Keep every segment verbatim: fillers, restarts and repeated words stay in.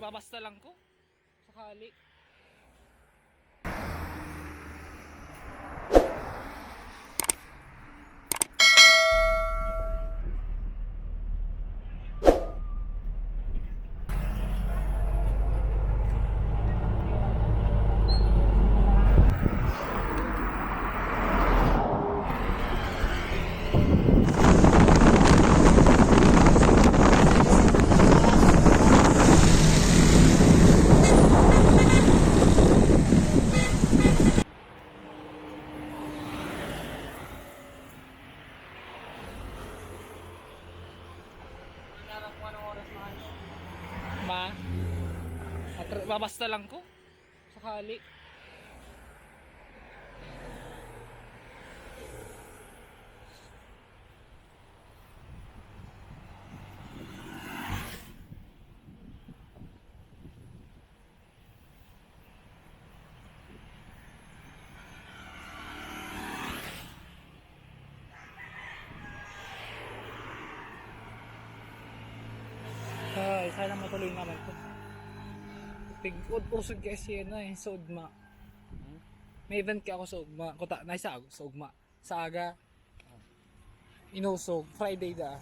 Babasta lang ko. Sakali. Ma? Atra-, babasta lang ko. Sakali. Ay, sana matuloy naman to. Tig-, ud-, usog kaya siya na eh, sa ugma. Hmm? May event kaya ako sa ugma. Kuta, na isa ako sa ugma. Sa aga. Inusog, Friday da.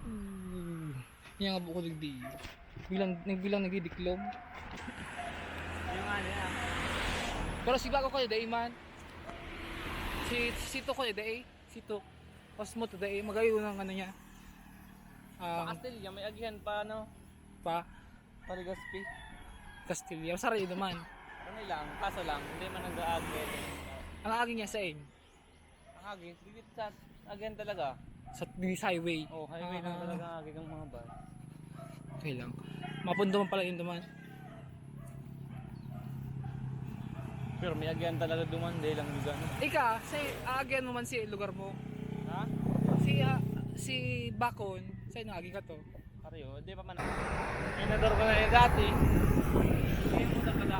Hmm. Yan nga buko digdi. Bilang, nagbilang nagdidiklom. Yung ano yan. Pero si Bago ko yung day man. Si, si Tuko yung day. Si Tuk. Osmo today, magayon ang ano niya. Pa Um, Castilla, may agihan pa, ano? Pa? Pa Legazpi. Castilla. Masara yun naman. Ano lang, kaso lang, hindi man nag-aagi. Ang agi niya sa in? Ang agi, dito sa agihan talaga. Sa, dito sa highway. Oh, highway lang Ah. talaga ang agi ng mga van. Okay lang. Mapundo man pala yun naman. Pero may agihan talaga duman, dahil lang yung gano'n. Ika, sa aagihan mo man si lugar mo? Ha? Si, ah, si Bakon, sa inyo agi ka to? Pareho, di pa man ako. May nador ko na yung dati. Hindi mo na pala.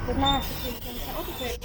Ito na, si Clinton sa officer.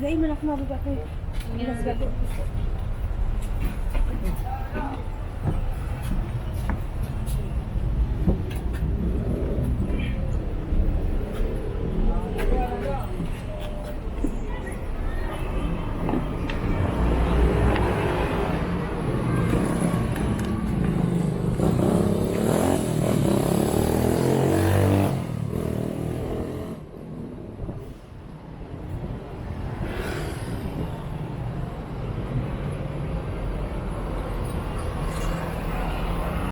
Dai man ako mababa ko. Mas gato.